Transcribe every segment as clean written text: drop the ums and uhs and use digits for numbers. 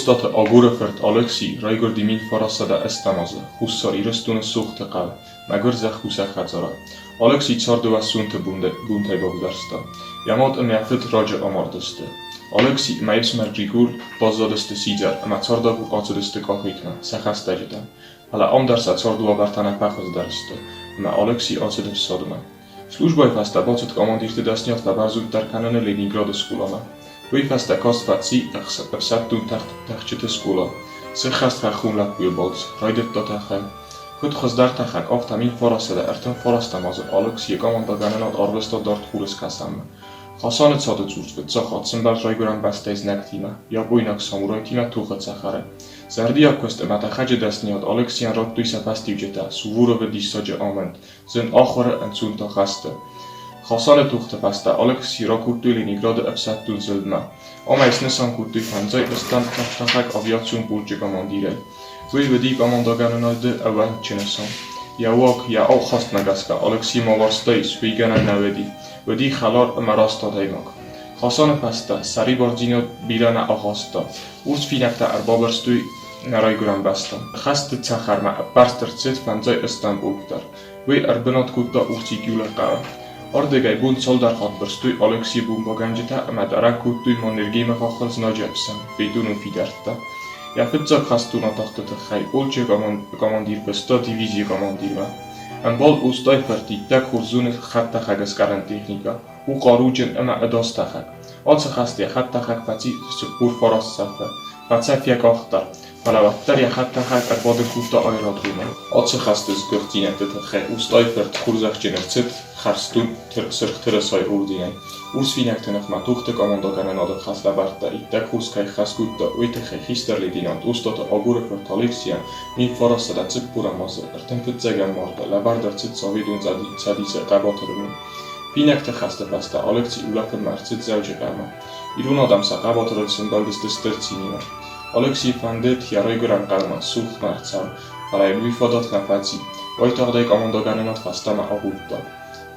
Остъаты Агоры фырт Алыкси райгуырди 1908 азы Хуссар Ирыстоны Сохты хъӕуы, мӕгуыр зӕхкусӕг хӕдзары. Алыкси царды уӕззонты бонтӕй бавзӕрста. Йӕ мад ӕмӕ йӕ фыд раджы амардысты. Алыкси ӕмӕ йе фсымӕр Григор баззадысты сидзӕр ӕмӕ цардагур ацыдысты Къахетмӕ, сӕ хӕстӕджытӕм. Фӕлӕ ам дӕр сӕ цардуавӕртӕ нӕ фӕхуыздӕр сты, ӕмӕ Алыкси ацыд ӕфсадмӕ. Службӕйы фӕстӕ бацыд командирты дӕсныйад фӕбӕрзонддӕр кӕныны Ленинграды скъоламӕ. Уый фӕстӕ каст фӕци ӕфсӕддон тӕхджыты скъола. Сыххӕст хӕххон лӕппуйы балц, райдыдта тӕхын. Куыд хуыздӕр тӕхӕг, афтӕ 1939 азы Алыкс йӕ командӕгӕнынад арвыста дард Хурыскӕсӕнмӕ. Хасаны цады цур фыццаг хатт сӕмбӕлд райгуырӕн бӕстӕйы знӕгтимӕ, япойнаг самурайтимӕ тохы цӕхӕры. Зӕрдиаг куыст ӕмӕ тӕхӕджы дӕсныйад Алыксийӕн радтой сӕ фӕстиуджытӕ, Суворовы диссаджы амынд, Зын ахуыры ӕнцонтӕ хӕсты. Хасаны тохты фӕстӕ Алыкси ракодтой Ленинграды ӕфсӕддон зылдмӕ. Ам ӕй снысан кодтой фӕндзай ӕстӕм тӕхӕг авиацион полчъы командирӕй. Уый уыди командӕгӕнынады ӕууӕнкджын нысан. Йӕ уаг, йӕ ӕххӕстмӕ гӕсгӕ Алыкси ма уарзтаис, уый гӕнӕн нӕ уыди. Уыди хӕлар ӕмӕ раст адӕймаг. Хасаны фӕстӕ сӕрибардзинад бирӕ нӕ ахаста. Урс финӕгтӕ ӕрбабырстой нӕ райгуырӕн бӕстӕм. Хӕсты цӕхӕрмӕ ӕппӕрст ӕрцыд фӕндзай ӕстӕм полк дӕр. Уый ӕрбынат кодта Урсикъюлы хъӕуы. Ардыгӕй бон цалдӕр хатт бырстой Алексийы бомбӕгӕнджытӕ ӕмӕ дарӕг кодтой Маннергеймы хаххыл знаджы ӕфсӕн бетонон фидӕрттӕ. Йӕ фыццаг хӕстон атахты тыххӕй полчъы командир фыста дивизийы командирмӕ. Ӕмбал Остай-фырт иттӕг хорз зоны хӕдтӕхӕгӕскъӕрӕн техникӕ, у хъаруджын ӕмӕ ӕдас тӕхӕг. Ацы хӕсты йӕ хӕдтӕхӕг фӕци 49 цӕфы, фӕцӕф йӕ къах дӕр. Фӕлӕ уӕддӕр йӕ хӕдтӕхӕг ӕрбадын кодта аэродромы. Ацы хӕсты сгуыхтдзинӕдты тыххӕй Устайы-фырт хорзӕхджын ӕрцыд хӕрзтуг Сырх Тырысайы орденӕй. Урсвинӕгты ныхмӕ тохты командӕкӕнынады хӕслӕвӕрдтӕ иттӕг хорз кӕй хӕс кодта, уый тыххӕй хистӕр лейтенант Остъаты Агоры-фырт Алексийӕн 1940 азы 35 марты лӕвӕрд ӕрцыд Советон Цӕдисы Хъӕбатыры ном. Финӕгты хӕсты фӕстӕ Алекси улӕфынмӕ ӕрцыд Дзӕуджыхъӕумӕ. Ирон адӕм сӕ хъӕбатырыл сӕмбӕлдысты стыр цинимӕ. Алексийы фӕндыд йӕ райгуырӕн хъӕумӕ цухмӕ ӕрцӕуын, фӕлӕ йын уый фадат нӕ фӕци. Уайтагъд ӕй командӕгӕнынад фӕстӕмӕ агурдта.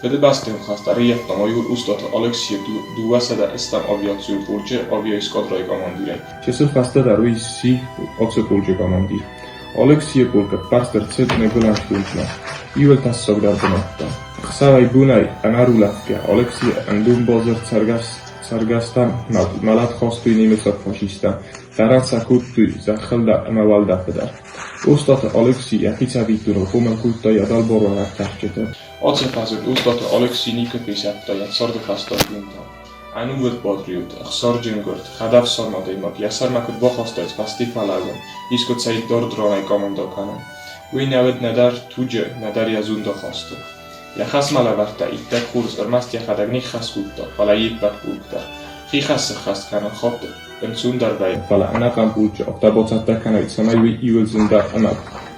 Фыдыбӕстӕйон хӕст ӕрыййӕфта майор Остъаты Алексийы 208 авиацион полчъы авиаэскадрӕйы командирӕй. Чысыл фӕстӕдӕр уый сси ацы полчъы командир. Алексийы полк ӕппӕрст ӕрцыд Ныгуылӕн фронтмӕ, иуыл тӕссагдӕр бынӕттӕм. Ӕхсӕвӕй-бонӕй ӕнӕрулӕфгӕ Алексийы ӕндонбазыр цӕргӕс Цӕргӕстӕ мӕлӕт хастой немыцаг фашисттӕ, дӕрӕн сӕ кодтой зӕххыл дӕр ӕмӕ уӕлдӕфы дӕр. Остъаты Алыкси йӕхи цӕвиттоныл хъомыл кодта йӕ дӕлбаруӕвӕг тӕхджыты. Ацы фӕзынд Остъаты Алыкси никуы фесӕфта йӕ царды фӕстаг бонтӕм. Ӕнувыд патриот, ӕхсарджын гуырд, хӕдӕфсарм адӕймаг йӕ сӕрмӕ куыд бахастаид фӕсте фӕлӕууын, искуыцӕй дард ранӕй командӕ кӕнын, уый нӕ уыд нӕдӕр туджы, нӕдӕр йӕ зондахасты. Йӕ хӕсмӕ лӕвӕрдта иттӕг хорз, ӕрмӕст йӕхӕдӕг ныххӕс кодта, фӕлӕ йе ппӕт полк дӕр. Хи хӕс сыххӕст кӕнын хатт ӕнцондӕр вӕййы, фӕлӕ ӕнӕхъӕн полчъы афтӕ бацӕттӕ кӕнай, цӕмӕй уый иуыл зындӕр ӕмӕ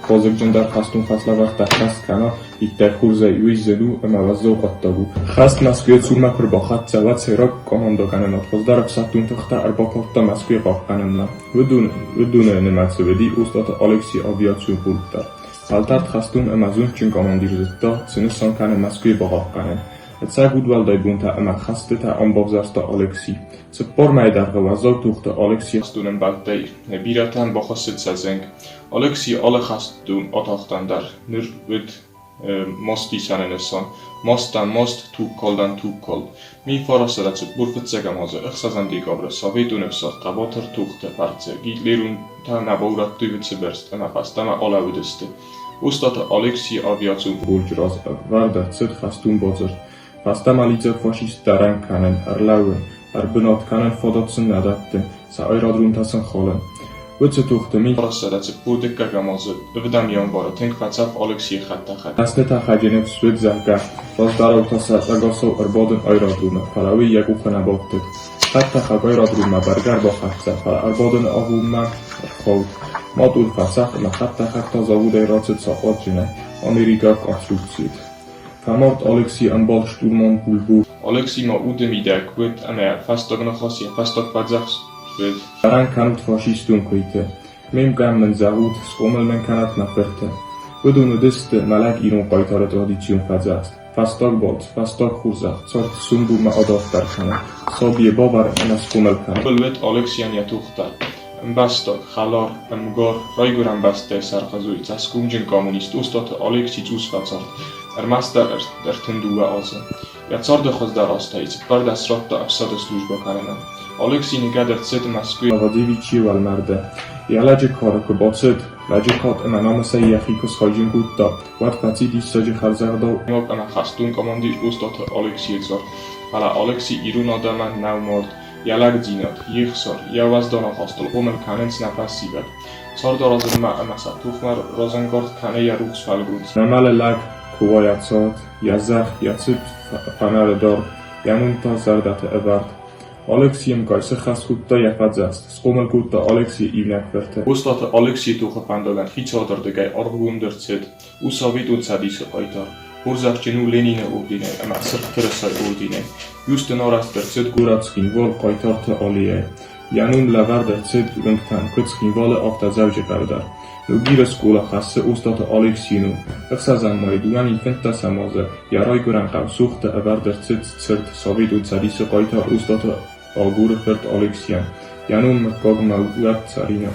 вазыгджындӕр хӕстон хӕслӕвӕрдтӕ ххӕст кӕна, иттӕг хорзӕй, уый зын у ӕмӕ уӕззау хъуыддаг у. Хӕст Мӕскуыйы цурмӕ куы рбахӕццӕ, уӕд сӕйраг командӕгӕнынад хуыздӕр ӕфсӕддон тыхтӕ ӕрбакалдта Мӕскуыйы хъахъхъӕнынмӕ. Уыдоны нымӕцы уыди Остъаты Алексийы авиацион полк дӕр. Фӕлтӕрд хӕстон ӕмӕ зондджын командир зыдта, цы нысан кӕны Мӕскуыйы бахъахъхъӕнын. Ӕцӕг удуӕлдай бонтӕ ӕмӕ хӕстытӕ ам бавзӕрста Алекси. 40 мӕйы дӕргъы уӕззау тохты Алекси хӕстон ӕмбӕлттӕй бирӕтӕн бахӕссыд сӕ зынг. Алекси алы хӕстон атахтӕн дӕр ныр уыд мастисӕны нысан. Мастӕн маст, тугкалдӕн тугкалд. 1945 азы 6 декабры Советон ӕфсад хъӕбатыр тохты фӕрцы гитлеронтӕ нӕ баурӕдтой Витеберск ӕмӕ фӕстӕмӕ алӕууыдысты. Остъаты Алексийы авиацион полчъы раз ӕвӕрд ӕрцыд хӕстон бадзырд. Фӕстӕмӕ лидзӕг фашисттӕ арӕн кӕнын, ӕрлӕууын, ӕрбынат кӕнын фадат сын нӕ дӕтты, сӕ аэродромтӕ сын халын. Уыцы тохты 1942 азы ӕвдӕм январы тынг фӕцӕф Алексийы хӕдтӕхӕг. Хӕсты тӕхӕджы ныфс уыд, зӕгъгӕ, раздӕрау та сӕ ӕгасау ӕрбадын аэродромы, фӕлӕ уый йӕ къухы нӕ бафтыд. Хӕдтӕхӕг аэродроммӕ бӕргӕ ӕрбахӕццӕ, фӕлӕ ӕрбадыны агъоммӕ ӕрхауд. Матъур фӕцӕф ӕмӕ хӕдтӕхӕг та заводӕй рацыд сахъатджынӕй, америкаг конструкцийы. Фӕмард Алексийы ӕмбал штурман Бульбо. Алекси ма уды мидӕг уыд ӕмӕ фӕстаг ныхас йӕ фӕстаг фӕдзӕхст уыд. Арӕн кӕнут фашистон куыйты. Ме мкъай мын зӕгъут, схъомыл мын кӕнат мӕ фырты. Уыдон уыдысты мӕлӕг ирон хъайтары традицион фӕдзӕхст. Фӕстаг балц, фӕстаг хорзӕх, цард сомбонмӕ адарддӕр кӕны, сабийы бавӕр ӕмӕ схъомыл кӕны. Уыд Алексийӕн йӕ тох дӕр. Ӕмбӕстаг, хӕлар, ӕмгар, райгуырӕн бӕстӕйы сӕрхъызой, цӕсгомджын коммунист Остъаты Алекси цъус фӕцард, ӕрмӕстдӕр 32 азы. Йӕ царды хуыздӕр азтӕй 14 радта ӕфсады службӕ кӕнынӕн. Алекси ныгӕд ӕрцыд Мӕскуыйы Новодевичьейы уӕлмӕрды. Йӕ лӕджы кары куы бацыд, лӕджы кад ӕмӕ намысӕй йӕхи куы схайджын кодта, уӕд фӕци диссаджы хӕрзӕгъдау ӕмӕ хӕстон командир Остъаты Алексийы цард. Фӕлӕ Алекси ирон адӕмӕн нӕу мард. Йӕ лӕгдзинад, йе хсар, йӕ уӕздан ахастыл хъомыл кӕнынц нӕ фӕсивӕд. Цард аразынмӕ ӕмӕ сӕ тохмӕ разӕнгард кӕны йӕ рухс фӕлгонц. Нӕ мӕлы лӕг, куы уа йӕ цард, йӕ зӕхх, йӕ цыт фӕнӕры дард, йӕ ном та зӕрдӕты ӕвӕрд. Алексийы мкъай сыххӕст кодта йӕ фӕдзӕхст, схъомыл кодта Алексийы иунӕг фырты. Остъаты Алексийы тохы фӕндагӕн хицауадырдыгӕй аргъгонд ӕрцыд. У Советон Цӕдисы хъайтар. Хорзӕхджын у Ленины орденӕй ӕмӕ Сырх Тырысайы орденӕй. Бюст ын арӕзт ӕрцыд горӕт Цхинвал Хъайтарты аллейӕйы. Йӕ ном лӕвӕрд ӕрцыд уынгтӕн, куыд Цхинвалы, афтӕ Дзӕуджыхъӕуы дӕр. Ногиры скъола хӕссы Остъаты Алексийы ном. Ӕхсӕзӕм майы 2015 азы йӕ райгуырӕн хъӕу Сохты ӕвӕрд ӕрцыд цырт Советон Цӕдисы хъайтар Остъаты Агуры фырт Алексийӕн. Йӕ ном мыггагмӕ уӕд цӕринаг.